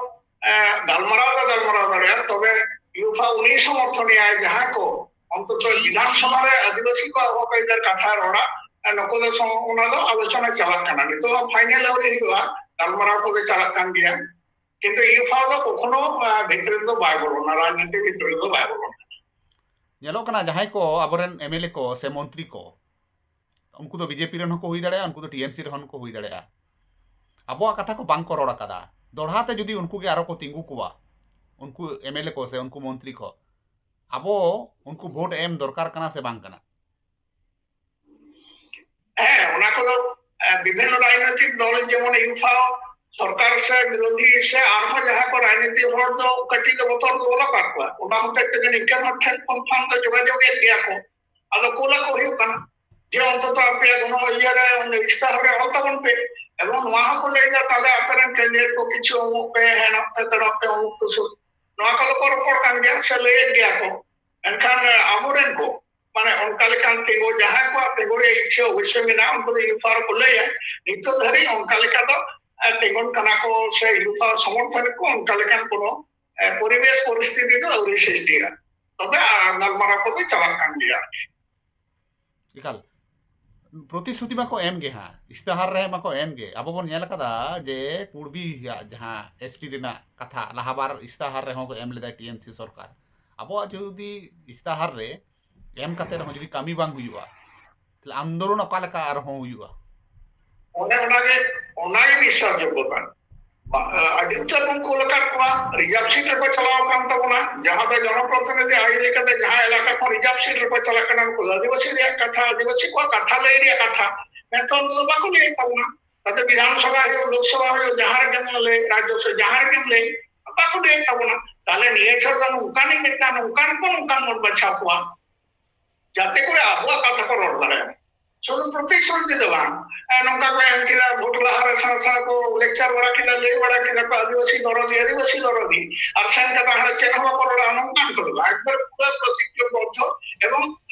ᱮ, ᱜᱟᱞᱢᱟᱨᱟᱣ ᱫᱚ ᱜᱟᱞᱢᱟᱨᱟᱣ ᱫᱟᱲᱮᱭᱟᱜᱼᱟ, ᱛᱚᱵᱮ ᱤᱭᱩᱯᱷᱟᱣ ᱩᱱᱤ ᱥᱚᱢᱚᱨᱛᱷᱚᱱᱮᱭᱟᱭ ᱡᱟᱦᱟᱸᱭ ᱠᱚ ᱚᱱᱛᱚᱛᱚ ᱵᱤᱫᱷᱟᱱ ᱥᱚᱵᱷᱟ ᱨᱮ ᱟᱹᱫᱤᱵᱟᱹᱥᱤ ᱠᱚᱣᱟᱜ ᱦᱚᱠ ᱟᱹᱭᱫᱟᱹᱨ ᱠᱟᱛᱷᱟᱭ ᱨᱚᱲᱟ, ᱮ, ᱱᱩᱠᱩ ᱫᱚ ᱥᱚᱢ-, ᱚᱱᱟ ᱫᱚ ᱟᱞᱳᱪᱚᱱᱟ ᱪᱟᱞᱟᱜ ᱠᱟᱱᱟ᱾ ᱱᱤᱛᱚᱜ ᱦᱚᱸ final ᱟᱹᱣᱨᱤ ᱦᱩᱭᱩᱜᱼᱟ, ᱜᱟᱞᱢᱟᱨᱟᱣ ᱠᱚᱜᱮ ᱪᱟᱞᱟᱜ ᱠᱟᱱ ᱜᱮᱭᱟ᱾ ᱠᱤᱱᱛᱩ ᱤᱭᱩᱯᱷᱟᱣ ᱫᱚ ᱠᱚᱠᱷᱚᱱᱳ, ᱮ, ᱵᱷᱤᱛᱨᱤ ᱨᱮᱫᱚ ᱵᱟᱭ ᱵᱚᱞᱚᱱᱟ, ᱨᱟᱡᱽᱱᱤᱛᱤ ᱵᱷᱤᱛᱨᱤ ᱨᱮᱫᱚ ᱵᱟᱭ ᱵᱚᱞᱚᱱᱟ᱾ ᱧᱮᱞᱚᱜ ᱠᱟᱱᱟ ᱡᱟᱦᱟᱸᱭ ᱠᱚ ᱟᱵᱚᱨᱮᱱ M L A ᱠᱚ ᱥᱮ ᱢᱚᱱᱛᱨᱤ ᱠᱚ, ᱩᱱᱠᱩ ᱫᱚ B J P ᱨᱮᱱ ᱦᱚᱸᱠᱚ ᱦᱩᱭ ᱫᱟᱲᱮᱭᱟᱜᱼᱟ, ᱩᱱᱠᱩ ᱫᱚ T M C ᱨᱮᱱ ᱦᱚᱸᱠᱚ ᱦᱩᱭ ᱫᱟᱲᱮᱭᱟᱜᱼᱟ᱾ ᱟᱵᱚᱣᱟᱜ ᱠᱟᱛᱷᱟ ᱠᱚ ᱵᱟᱝ ᱠᱚ ᱨᱚᱲ ᱟᱠᱟᱫᱟ᱾ ᱫᱚᱲᱦᱟ ᱛᱮ ᱡᱩᱫᱤ ᱩᱱᱠᱩ ᱜᱮ ᱟᱨᱚ ᱠᱚ ᱛᱤᱸᱜᱩ ᱠᱚᱣᱟ, ᱩᱱᱠᱩ M L A ᱠᱚ ᱥᱮ ᱩᱱᱠᱩ ᱢᱚᱱᱛᱨᱤ ᱠᱚ, ᱟᱵᱚ ᱩᱱᱠᱩ ᱵᱷᱳᱴ ᱮᱢ ᱫᱚᱨᱠᱟᱨ ᱠᱟᱱᱟ ᱥᱮ ᱵᱟᱝ ᱠᱟᱱᱟ? ᱦᱮᱸ, ᱚᱱᱟ ᱠᱚᱫᱚ, ᱮ, ᱵᱤᱵᱷᱤᱱᱱᱚ ᱨᱟᱡᱽᱱᱳᱭᱛᱤᱠ ᱫᱚᱞ, ᱡᱮᱢᱚᱱ ᱤᱭᱩᱯᱷᱟᱣ, ᱥᱚᱨᱠᱟᱨ ᱥᱮ ᱵᱤᱨᱳᱫᱷᱤ ᱥᱮ ᱟᱨᱦᱚᱸ ᱡᱟᱦᱟᱸ ᱠᱚ ᱨᱟᱡᱽᱱᱤᱛᱤ ᱦᱚᱲ ᱫᱚ ᱠᱟᱹᱴᱤᱡ ᱫᱚ ᱵᱚᱛᱚᱨ ᱫᱚ ᱵᱚᱞᱚ ᱠᱟᱜ ᱠᱚᱣᱟ᱾ ᱚᱱᱟ ᱦᱚᱛᱮᱡ ᱛᱮᱜᱮ ᱱᱤᱝᱠᱟᱹᱱ ᱦᱚᱲ ᱴᱷᱮᱱ confirm ᱫᱚ ᱡᱳᱜᱟᱡᱳᱜᱽ ᱮᱫ ᱜᱮᱭᱟ ᱠᱚ᱾ ᱟᱫᱚ ᱠᱳᱞ ᱟᱠᱚ ᱦᱩᱭᱩᱜ ᱠᱟᱱᱟ ᱡᱮ ᱚᱱᱛᱚᱛᱚ ᱟᱯᱮᱭᱟᱜ ᱱᱚᱣᱟ ᱤᱭᱟᱹ ᱨᱮ ᱚᱸᱰᱮ ᱤᱥᱛᱟᱦᱟᱨ ᱨᱮ ᱚᱞ ᱛᱟᱵᱚᱱ ᱯᱮ᱾ ᱮᱵᱚᱝ ᱱᱚᱣᱟ ᱦᱚᱸᱠᱚ ᱞᱟᱹᱭ ᱮᱫᱟ, ᱛᱟᱦᱞᱮ ᱟᱯᱮ ᱨᱮᱱ ᱠᱮᱱᱰᱤᱰᱮᱴ ᱠᱚ ᱠᱤᱪᱷᱩ ᱩᱢᱩᱜ ᱯᱮ, ᱦᱮᱱᱚᱜ ᱯᱮ, ᱛᱮᱱᱚᱜ ᱯᱮ, ᱩᱢᱩᱠ ᱛᱩᱥᱩᱠ, ᱱᱚᱣᱟ ᱠᱚᱫᱚ ᱠᱚ ᱨᱚᱯᱚᱲ ᱠᱟᱱ ᱜᱮᱭᱟ ᱥᱮ ᱞᱟᱹᱭᱮᱫ ᱜᱮᱭᱟ ᱠᱚ᱾ ᱢᱮᱱᱠᱷᱟᱱ ᱟᱵᱚᱨᱮᱱ ᱠᱚ ᱢᱟᱱᱮ ᱚᱱᱠᱟ ᱞᱮᱠᱟᱱ ᱛᱤᱸᱜᱩ, ᱡᱟᱦᱟᱸᱭ ᱠᱚᱣᱟᱜ ᱛᱤᱸᱜᱩ ᱨᱮᱭᱟᱜ ᱤᱪᱪᱷᱟᱹ ᱚᱵᱚᱥᱥᱳᱭ ᱢᱮᱱᱟᱜᱼᱟ, ᱩᱱᱠᱩ ᱫᱚ ᱤᱭᱩᱯᱷᱟ ᱨᱮᱠᱚ ᱞᱟᱹᱭᱟ᱾ ᱱᱤᱛᱚᱜ ᱫᱷᱟᱹᱨᱤᱡ ᱚᱱᱠᱟ ᱞᱮᱠᱟ ᱫᱚ ᱛᱤᱸᱜᱩᱱ ᱠᱟᱱᱟ ᱠᱚ ᱥᱮ ᱤᱭᱩᱯᱷᱟ ᱥᱚᱢᱚᱨᱛᱷᱚᱱ ᱠᱚ, ᱚᱱᱠᱟ ᱞᱮᱠᱟᱱ ᱠᱳᱱᱳ ᱯᱚᱨᱤᱵᱮᱥ ᱯᱚᱨᱤᱥᱛᱷᱤᱛᱤ ᱫᱚ ᱟᱹᱣᱨᱤ ᱥᱨᱤᱥᱴᱤᱜᱼᱟ᱾ ᱛᱚᱵᱮ ᱜᱟᱞᱢᱟᱨᱟᱣ ᱠᱚᱫᱚ ᱪᱟᱞᱟᱜ ᱠᱟᱱ ᱜᱮᱭᱟ᱾ ᱮᱠᱟᱞ, ᱯᱨᱚᱛᱤᱥᱨᱩᱛᱤ ᱢᱟᱠᱚ ᱮᱢ ᱜᱮ ᱦᱟᱸᱜ, ᱤᱥᱛᱟᱦᱟᱨ ᱨᱮ ᱢᱟᱠᱚ ᱮᱢ ᱜᱮ᱾ ᱟᱵᱚ ᱵᱚᱱ ᱧᱮᱞ ᱟᱠᱟᱫᱟ ᱡᱮ ᱠᱩᱲᱵᱤᱭᱟᱜ ᱡᱟᱦᱟᱸ ᱮᱥᱴᱤ ᱨᱮᱱᱟᱜ ᱠᱟᱛᱷᱟ, ᱞᱟᱦᱟ ᱵᱟᱨ ᱤᱥᱛᱟᱦᱟᱨ ᱨᱮᱦᱚᱸ ᱠᱚ ᱮᱢ ᱞᱮᱫᱟ ᱴᱤᱮᱢᱥᱤ ᱥᱚᱨᱠᱟᱨ᱾ ᱟᱵᱚᱣᱟᱜ ᱡᱩᱫᱤ ᱤᱥᱛᱟᱦᱟᱨ ᱨᱮ ᱮᱢ ᱠᱟᱛᱮ ᱨᱮᱦᱚᱸ ᱡᱩᱫᱤ ᱠᱟᱹᱢᱤ ᱵᱟᱝ ᱦᱩᱭᱩᱜᱼᱟ, ᱛᱟᱦᱞᱮ ᱟᱱᱫᱳᱞᱚᱱ ᱚᱠᱟ ᱞᱮᱠᱟ ᱟᱨᱦᱚᱸ ᱦᱩᱭᱩᱜᱼᱟ? ᱚᱱᱮ ᱚᱱᱟᱜᱮ, ᱚᱱᱟᱜᱮ ᱵᱤᱥᱥᱟᱥ ᱡᱳᱜᱽᱜᱚᱛᱟ᱾ ᱟᱹᱰᱤ ᱩᱛᱟᱹᱨ ᱵᱚᱱ ᱠᱳᱞ ᱟᱠᱟᱫ ᱠᱚᱣᱟ, ᱨᱤᱡᱟᱨᱵᱷ ᱥᱤᱴ ᱨᱮᱠᱚ ᱪᱟᱞᱟᱣ ᱟᱠᱟᱱ ᱛᱟᱵᱚᱱᱟ᱾ ᱡᱟᱦᱟᱸ ᱫᱚ ᱡᱚᱱᱚᱯᱨᱚᱛᱤᱱᱤᱫᱷᱤ ᱟᱹᱭᱤᱱ ᱞᱮᱠᱟᱛᱮ ᱡᱟᱦᱟᱸ ᱮᱞᱟᱠᱟ ᱠᱷᱚᱱ ᱨᱤᱡᱟᱨᱵᱷ ᱥᱤᱴ ᱨᱮᱠᱚ ᱪᱟᱞᱟᱜ ᱠᱟᱱᱟ, ᱩᱱᱠᱩ ᱫᱚ ᱟᱹᱫᱤᱵᱟᱹᱥᱤ ᱨᱮᱭᱟᱜ ᱠᱟᱛᱷᱟ, ᱟᱹᱫᱤᱵᱟᱹᱥᱤ ᱠᱚᱣᱟᱜ ᱠᱟᱛᱷᱟ ᱞᱟᱹᱭ ᱨᱮᱭᱟᱜ ᱠᱟᱛᱷᱟ, ᱢᱮᱱᱠᱷᱟᱱ ᱩᱱᱠᱩ ᱫᱚ ᱵᱟᱠᱚ ᱞᱟᱹᱭᱮᱫ ᱛᱟᱵᱚᱱᱟ᱾ ᱛᱟᱛᱮ ᱵᱤᱫᱷᱟᱱ ᱥᱚᱵᱷᱟ ᱦᱩᱭᱩᱜ, ᱞᱳᱠ ᱥᱚᱵᱷᱟ ᱦᱩᱭᱩᱜ, ᱡᱟᱦᱟᱸ ᱨᱮᱜᱮᱢ ᱞᱟᱹᱭ, ᱨᱟᱡᱽᱡᱚ ᱥᱚᱵᱷᱟ, ᱡᱟᱦᱟᱸ ᱨᱮᱜᱮᱢ ᱞᱟᱹᱭ, ᱵᱟᱠᱚ ᱞᱟᱹᱭᱮᱫ ᱛᱟᱵᱚᱱᱟ᱾ ᱛᱟᱦᱞᱮ ᱱᱤᱭᱟᱹ ᱪᱷᱚᱴ ᱫᱚ ᱱᱚᱝᱠᱟᱱᱤᱡ ᱢᱤᱫᱴᱟᱝ, ᱱᱚᱝᱠᱟᱱ ᱠᱚ, ᱱᱚᱝᱠᱟᱱ ᱵᱚᱱ ᱵᱟᱪᱷᱟᱣ ᱠᱚᱣᱟ, ᱡᱟᱛᱮ ᱠᱚᱨᱮ ᱟᱵᱚᱣᱟᱜ ᱠᱟᱛᱷᱟ ᱠᱚ ᱨᱚᱲ ᱫᱟᱲᱮᱭᱟᱜ᱾ ᱥᱩᱫᱷᱩ ᱯᱨᱚᱛᱤᱥᱨᱩᱛᱤ ᱫᱚ ᱵᱟᱝ, ᱱᱚᱝᱠᱟ ᱠᱚ ᱮᱢ ᱠᱮᱫᱟ, ᱵᱷᱳᱴ ᱞᱟᱦᱟᱨᱮ ᱥᱮᱬᱟ ᱥᱮᱬᱟ ᱠᱚ ᱞᱮᱠᱪᱟᱨ ᱵᱟᱲᱟ ᱠᱮᱫᱟ, ᱞᱟᱹᱭ ᱵᱟᱲᱟ ᱠᱮᱫᱟ ᱠᱚ ᱟᱹᱫᱤᱵᱟᱹᱥᱤ ᱫᱚᱨᱚᱫᱤ, ᱟᱹᱫᱤᱵᱟᱹᱥᱤ ᱫᱚᱨᱚᱫᱤ, ᱟᱨ ᱥᱮᱱ ᱠᱟᱛᱮ ᱦᱟᱸᱰᱮ ᱪᱮᱫ ᱦᱚᱸ ᱵᱟᱠᱚ ᱨᱚᱲᱟ, ᱱᱚᱝᱠᱟᱱ ᱠᱚᱫᱚ ᱵᱟᱝ᱾ ᱮᱠᱵᱟᱨᱮ ᱯᱩᱨᱟᱹ ᱯᱨᱚᱛᱤᱡᱽᱧᱚᱵᱚᱫᱽᱫᱷᱚ᱾ ᱮᱵᱚᱝ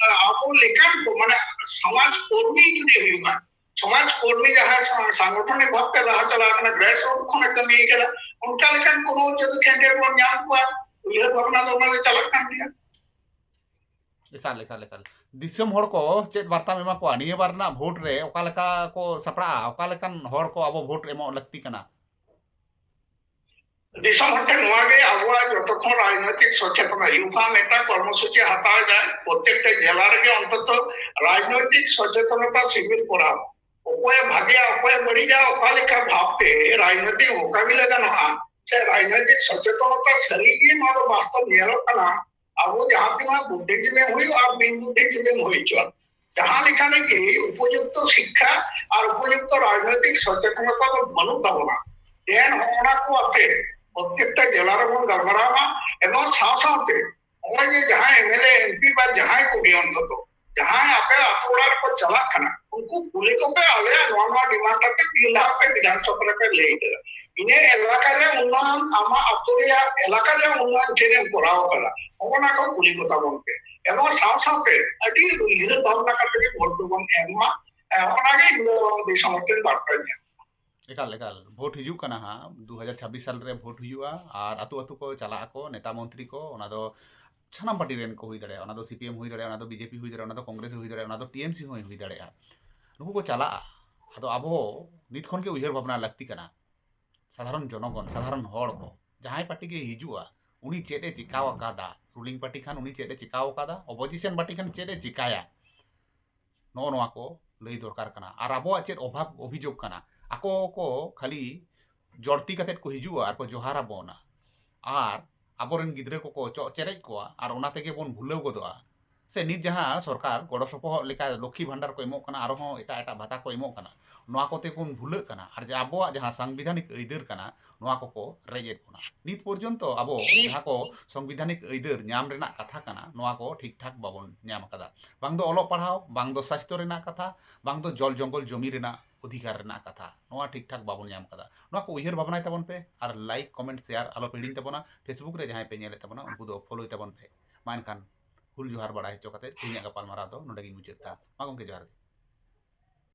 ᱟᱵᱚ ᱞᱮᱠᱟᱱ ᱠᱚ, ᱢᱟᱱᱮ ᱥᱚᱢᱟᱡᱽ ᱠᱚᱨᱢᱤ ᱡᱩᱫᱤ ᱦᱩᱭᱩᱜᱼᱟ, ᱥᱚᱢᱟᱡᱽ ᱠᱚᱨᱢᱤ ᱡᱟᱦᱟᱸᱭ ᱥᱟᱝᱜᱚᱴᱷᱚᱱᱤᱠ ᱵᱷᱟᱵᱛᱮ ᱞᱟᱦᱟ ᱪᱟᱞᱟᱣ ᱠᱟᱱᱟ, ᱜᱨᱟᱥ ᱨᱩᱴ ᱠᱷᱚᱱᱮ ᱠᱟᱹᱢᱤ ᱠᱟᱱᱟ, ᱚᱱᱠᱟ ᱞᱮᱠᱟᱱ ᱠᱳᱱᱳ ᱡᱩᱫᱤ ᱠᱮᱱᱰᱤᱰᱮᱴ ᱵᱚᱱ ᱧᱟᱢ ᱠᱚᱣᱟ, ᱩᱭᱦᱟᱹᱨ ᱵᱷᱟᱵᱽᱱᱟ ᱫᱚ ᱚᱱᱟ ᱫᱚ ᱪᱟᱞᱟᱜ ᱠᱟᱱ ᱜᱮᱭᱟ᱾ ᱮᱠᱟᱞ, ᱮᱠᱟᱞ, ᱮᱠᱟᱞ᱾ ᱫᱤᱥᱚᱢ ᱦᱚᱲ ᱠᱚ ᱪᱮᱫ ᱵᱟᱨᱛᱟᱢ ᱮᱢᱟ ᱠᱚᱣᱟ? ᱱᱤᱭᱟᱹ ᱵᱟᱨ ᱨᱮᱱᱟᱜ ᱵᱷᱳᱴ ᱨᱮ ᱚᱠᱟ ᱞᱮᱠᱟ ᱠᱚ ᱥᱟᱯᱲᱟᱜᱼᱟ? ᱚᱠᱟ ᱞᱮᱠᱟᱱ ᱦᱚᱲ ᱠᱚ ᱟᱵᱚ ᱵᱷᱳᱴ ᱮᱢᱚᱜ ᱞᱟᱹᱠᱛᱤ ᱠᱟᱱᱟ? ᱫᱤᱥᱚᱢ ᱦᱚᱲ ᱴᱷᱮᱱ ᱱᱚᱣᱟ ᱜᱮ ᱟᱵᱚᱣᱟᱜ ᱡᱚᱛᱚ ᱠᱷᱚᱱ ᱨᱟᱡᱽᱱᱳᱭᱛᱤᱠ ᱥᱚᱪᱮᱛᱚᱱᱟ, ᱤᱭᱩᱯᱷᱟ ᱢᱤᱫᱴᱟᱝ ᱠᱚᱨᱢᱚᱥᱩᱪᱤ ᱦᱟᱛᱟᱣ ᱮᱫᱟᱭ, ᱯᱨᱚᱛᱮᱠᱴᱟ ᱡᱮᱞᱟ ᱨᱮᱜᱮ ᱚᱱᱛᱚᱛᱚ ᱨᱟᱡᱽᱱᱳᱭᱛᱤᱠ ᱥᱚᱪᱮᱛᱚᱱᱚᱛᱟ ᱥᱤᱵᱤᱨ ᱠᱚᱨᱟᱣ, ᱚᱠᱚᱭᱮ ᱵᱷᱟᱜᱮᱭᱟ, ᱚᱠᱚᱭᱮ ᱵᱟᱹᱲᱤᱡᱟ, ᱚᱠᱟ ᱞᱮᱠᱟ ᱵᱷᱟᱵᱛᱮ ᱨᱟᱡᱽᱱᱳᱭᱛᱤᱠ ᱢᱳᱠᱟᱵᱤᱞᱟ ᱜᱟᱱᱚᱜᱼᱟ, ᱥᱮ ᱨᱟᱡᱽᱱᱳᱭᱛᱤᱠ ᱥᱚᱪᱮᱛᱚᱱᱚᱛᱟ ᱥᱟᱹᱨᱤᱜᱮ ᱱᱚᱣᱟ ᱫᱚ ᱵᱟᱥᱛᱚᱵ ᱧᱮᱞᱚᱜ ᱠᱟᱱᱟ᱾ ᱟᱵᱚ ᱡᱟᱦᱟᱸ ᱛᱤᱱᱟᱹᱜ ᱵᱩᱫᱽᱫᱷᱤᱡᱤᱵᱤᱢ ᱦᱩᱭᱩᱜ ᱟᱨ ᱵᱤᱱ ᱵᱩᱫᱽᱫᱷᱤᱡᱤᱵᱤᱢ ᱦᱩᱭ ᱦᱚᱪᱚᱣᱟᱱ, ᱡᱟᱦᱟᱸ ᱞᱮᱠᱟᱱᱤᱡ ᱜᱮ ᱩᱯᱚᱡᱩᱠᱛᱚ ᱥᱤᱠᱠᱷᱟ ᱟᱨ ᱩᱯᱚᱡᱩᱠᱛᱚ ᱨᱟᱡᱽᱱᱳᱭᱛᱤᱠ ᱥᱚᱪᱮᱛᱚᱱᱚᱛᱟ ᱫᱚ ᱵᱟᱹᱱᱩᱜ ᱛᱟᱵᱚᱱᱟ᱾ ᱫᱮᱱ ᱦᱚᱸᱜᱼᱚ ᱱᱟ ᱠᱚ ᱟᱛᱮ ᱯᱨᱚᱛᱮᱠᱴᱟ ᱡᱮᱞᱟ ᱨᱮᱵᱚᱱ ᱜᱟᱞᱢᱟᱨᱟᱣ ᱢᱟ, ᱮᱵᱚᱝ ᱥᱟᱶ ᱥᱟᱶᱛᱮ ᱱᱚᱜᱼᱚᱭ ᱡᱮ ᱡᱟᱦᱟᱸᱭ ᱮᱢᱮᱞᱮ, ᱮᱢᱯᱤ ᱵᱟ ᱡᱟᱦᱟᱸᱭ ᱠᱚᱜᱮ ᱚᱱᱛᱚᱛᱚ ᱡᱟᱦᱟᱸᱭ ᱟᱯᱮ ᱟᱛᱳ ᱚᱲᱟᱜ ᱨᱮᱠᱚ ᱪᱟᱞᱟᱜ ᱠᱟᱱᱟ, ᱩᱱᱠᱩ ᱠᱩᱞᱤ ᱠᱚᱯᱮ, ᱟᱞᱮᱭᱟᱜ ᱱᱚᱣᱟ ᱱᱚᱣᱟ ᱰᱤᱢᱟᱱᱰ ᱠᱟᱛᱮ ᱛᱤᱱ ᱫᱷᱟᱣ ᱯᱮ ᱵᱤᱫᱷᱟᱱ ᱥᱚᱵᱷᱟ ᱨᱮᱯᱮ ᱞᱟᱹᱭ ᱠᱮᱫᱟ, ᱤᱱᱟᱹ ᱮᱞᱟᱠᱟ ᱨᱮ ᱩᱱᱱᱚᱭᱚᱱ, ᱟᱢᱟᱜ ᱟᱛᱳ ᱨᱮᱭᱟᱜ ᱮᱞᱟᱠᱟ ᱨᱮᱭᱟᱜ ᱩᱱᱱᱚᱭᱚᱱ ᱪᱮᱫ ᱮᱢ ᱠᱚᱨᱟᱣ ᱠᱟᱫᱟ, ᱚᱱᱟ ᱠᱚ ᱠᱩᱞᱤ ᱠᱚ ᱛᱟᱵᱚᱱ ᱯᱮ᱾ ᱮᱵᱚᱝ ᱥᱟᱶ ᱥᱟᱶᱛᱮ ᱟᱹᱰᱤ ᱩᱭᱦᱟᱹᱨ ᱵᱷᱟᱵᱽᱱᱟ ᱠᱟᱛᱮ ᱜᱮ ᱵᱷᱳᱴ ᱫᱚᱵᱚᱱ ᱮᱢ ᱢᱟ᱾ ᱮ, ᱚᱱᱟᱜᱮ ᱤᱧ ᱫᱚ ᱫᱤᱥᱚᱢ ᱦᱚᱲ ᱴᱷᱮᱱ ᱵᱟᱨᱛᱟᱧ ᱮᱢ᱾ ᱮᱠᱟᱞ ᱮᱠᱟᱞ, ᱵᱷᱳᱴ ᱦᱤᱡᱩᱜ ᱠᱟᱱᱟ ᱦᱟᱸᱜ, ᱫᱩ ᱦᱟᱡᱟᱨ ᱪᱷᱟᱵᱵᱤᱥ ᱥᱟᱞ ᱨᱮ ᱵᱷᱳᱴ ᱦᱩᱭᱩᱜᱼᱟ᱾ ᱟᱨ ᱟᱹᱛᱩ ᱟᱹᱛᱩ ᱠᱚ ᱪᱟᱞᱟᱜ ᱟᱠᱚ, ᱱᱮᱛᱟ ᱢᱚᱱᱛᱨᱤ ᱠᱚ, ᱚᱱᱟ ᱫᱚ ᱥᱟᱱᱟᱢ ᱯᱟᱨᱴᱤ ᱨᱮᱱ ᱠᱚ ᱦᱩᱭ ᱫᱟᱲᱮᱭᱟᱜᱼᱟ, ᱚᱱᱟ ᱫᱚ ᱥᱤ ᱯᱤ ᱮᱢ ᱦᱩᱭ ᱫᱟᱲᱮᱭᱟᱜᱼᱟ, ᱚᱱᱟ ᱫᱚ ᱵᱤ ᱡᱮ ᱯᱤ ᱦᱩᱭ ᱫᱟᱲᱮᱭᱟᱜᱼᱟ, ᱚᱱᱟ ᱫᱚ ᱠᱚᱝᱜᱨᱮᱥ ᱦᱩᱭ ᱫᱟᱲᱮᱭᱟᱜᱼᱟ, ᱚᱱᱟ ᱫᱚ ᱴᱤ ᱮᱢ ᱥᱤ ᱦᱚᱸ ᱦᱩᱭ ᱫᱟᱲᱮᱭᱟᱜᱼᱟ᱾ ᱱᱩᱠᱩ ᱠᱚ ᱪᱟᱞᱟᱜᱼᱟ᱾ ᱟᱫᱚ ᱟᱵᱚ ᱱᱤᱛ ᱠᱷᱚᱱ ᱜᱮ ᱩᱭᱦᱟᱹᱨ ᱵᱷᱟᱵᱽᱱᱟ ᱞᱟᱹᱠᱛᱤ ᱠᱟᱱᱟ᱾ ᱥᱟᱫᱷᱟᱨᱚᱱ ᱡᱚᱱᱚᱜᱚᱱ, ᱥᱟᱫᱷᱟᱨᱚᱱ ᱦᱚᱲ ᱠᱚ, ᱡᱟᱦᱟᱸᱭ ᱯᱟᱨᱴᱤ ᱜᱮ ᱦᱤᱡᱩᱜᱼᱟ, ᱩᱱᱤ ᱪᱮᱫ ᱮ ᱪᱮᱠᱟᱣ ᱟᱠᱟᱫᱟ, ᱨᱩᱞᱤᱝ ᱯᱟᱨᱴᱤ ᱠᱷᱟᱱ ᱩᱱᱤ ᱪᱮᱫ ᱮ ᱪᱮᱠᱟᱣ ᱟᱠᱟᱫᱟ, ᱚᱯᱳᱡᱤᱥᱚᱱ ᱯᱟᱨᱴᱤ ᱠᱷᱟᱱ ᱪᱮᱫ ᱮ ᱪᱮᱠᱟᱭᱟ, ᱱᱚᱜᱼᱚ ᱱᱚᱣᱟ ᱠᱚ ᱞᱟᱹᱭ ᱫᱚᱨᱠᱟᱨ ᱠᱟᱱᱟ᱾ ᱟᱨ ᱟᱵᱚᱣᱟᱜ ᱪᱮᱫ ᱚᱵᱷᱟᱵᱽ ᱚᱵᱷᱤᱡᱳᱜᱽ ᱠᱟᱱᱟ, ᱟᱠᱚ ᱠᱚ ᱠᱷᱟᱹᱞᱤ ᱡᱚᱲᱛᱤ ᱠᱟᱛᱮᱫ ᱠᱚ ᱦᱤᱡᱩᱜᱼᱟ ᱟᱨ ᱠᱚ ᱡᱚᱦᱟᱨ ᱟᱵᱚᱱᱟ, ᱟᱨ ᱟᱵᱚᱨᱮᱱ ᱜᱤᱫᱽᱨᱟᱹ ᱠᱚᱠᱚ ᱪᱚᱜ ᱪᱮᱨᱮᱡ ᱠᱚᱣᱟ ᱟᱨ ᱚᱱᱟ ᱛᱮᱜᱮ ᱵᱚᱱ ᱵᱷᱩᱞᱟᱹᱣ ᱜᱚᱫᱚᱜᱼᱟ᱾ ᱥᱮ ᱱᱤᱛ ᱡᱟᱦᱟᱸ ᱥᱚᱨᱠᱟᱨ ᱜᱚᱲᱚ ᱥᱚᱯᱚᱦᱚᱫ ᱞᱮᱠᱟ ᱞᱚᱠᱠᱷᱤ ᱵᱷᱟᱱᱰᱟᱨ ᱠᱚ ᱮᱢᱚᱜ ᱠᱟᱱᱟ, ᱟᱨᱦᱚᱸ ᱮᱴᱟᱜ ᱮᱴᱟᱜ ᱵᱷᱟᱛᱟ ᱠᱚ ᱮᱢᱚᱜ ᱠᱟᱱᱟ, ᱱᱚᱣᱟ ᱠᱚᱛᱮ ᱵᱚᱱ ᱵᱷᱩᱞᱟᱹᱜ ᱠᱟᱱᱟ᱾ ᱟᱨ ᱡᱮ ᱟᱵᱚᱣᱟᱜ ᱡᱟᱦᱟᱸ ᱥᱟᱝᱵᱤᱫᱷᱟᱱᱤᱠ ᱟᱹᱭᱫᱟᱹᱨ ᱠᱟᱱᱟ, ᱱᱚᱣᱟ ᱠᱚᱠᱚ ᱨᱮᱡ ᱮᱫ ᱵᱚᱱᱟ᱾ ᱱᱤᱛ ᱯᱚᱨᱡᱚᱱᱛᱚ ᱟᱵᱚ ᱡᱟᱦᱟᱸ ᱠᱚ ᱥᱚᱝᱵᱤᱫᱷᱟᱱᱤᱠ ᱟᱹᱭᱫᱟᱹᱨ ᱧᱟᱢ ᱨᱮᱱᱟᱜ ᱠᱟᱛᱷᱟ ᱠᱟᱱᱟ, ᱱᱚᱣᱟ ᱠᱚ ᱴᱷᱤᱠ ᱴᱷᱟᱠ ᱵᱟᱵᱚᱱ ᱧᱟᱢ ᱟᱠᱟᱫᱟ᱾ ᱵᱟᱝ ᱫᱚ ᱚᱞᱚᱜ ᱯᱟᱲᱦᱟᱣ, ᱵᱟᱝ ᱫᱚ ᱥᱟᱥᱛᱷᱚ ᱨᱮᱱᱟᱜ ᱠᱟᱛᱷᱟ, ᱵᱟᱝ ᱫᱚ ᱡᱚᱞ ᱡᱚᱝᱜᱚᱞ ᱡᱚᱢᱤ ᱨᱮᱱᱟᱜ ᱚᱫᱷᱤᱠᱟᱨ ᱨᱮᱱᱟᱜ ᱠᱟᱛᱷᱟ, ᱱᱚᱣᱟ ᱴᱷᱤᱠ ᱴᱷᱟᱠ ᱵᱟᱵᱚᱱ ᱧᱟᱢ ᱟᱠᱟᱫᱟ᱾ ᱱᱚᱣᱟ ᱠᱚ ᱩᱭᱦᱟᱹᱨ ᱵᱷᱟᱵᱽᱱᱟᱭ ᱛᱟᱵᱚᱱ ᱯᱮ ᱟᱨ ᱞᱟᱭᱤᱠ, ᱠᱚᱢᱮᱱᱴ, ᱥᱮᱭᱟᱨ ᱟᱞᱚ ᱯᱮ ᱦᱤᱲᱤᱧ ᱛᱟᱵᱚᱱᱟ᱾ ᱯᱷᱮᱥᱵᱩᱠ ᱨᱮ ᱡᱟᱦᱟᱸᱭ ᱯᱮ ᱧᱮᱞᱮᱫ ᱛᱟᱵᱚᱱᱟ, ᱩᱱᱠᱩ ᱫᱚ ᱯᱷᱚᱞᱳᱭ ᱛᱟᱵᱚᱱ ᱯᱮ᱾ ᱢᱟ ᱮᱱᱠᱷᱟᱱ ᱦᱩᱞ ᱡᱚᱦᱟᱨ ᱵᱟᱲᱟᱭ ᱦᱚᱪᱚ ᱠᱟᱛᱮ ᱛᱮᱦᱮᱧᱟᱜ ᱜᱟᱯᱟᱞᱢᱟᱨᱟᱣ ᱫᱚ ᱱᱚᱰᱮ ᱜᱤᱧ ᱢᱩᱪᱟᱹᱫ ᱮᱫᱟ᱾ ᱢᱟ ᱜᱚᱢᱠᱮ, ᱡᱚᱦᱟᱨ ᱜᱮ᱾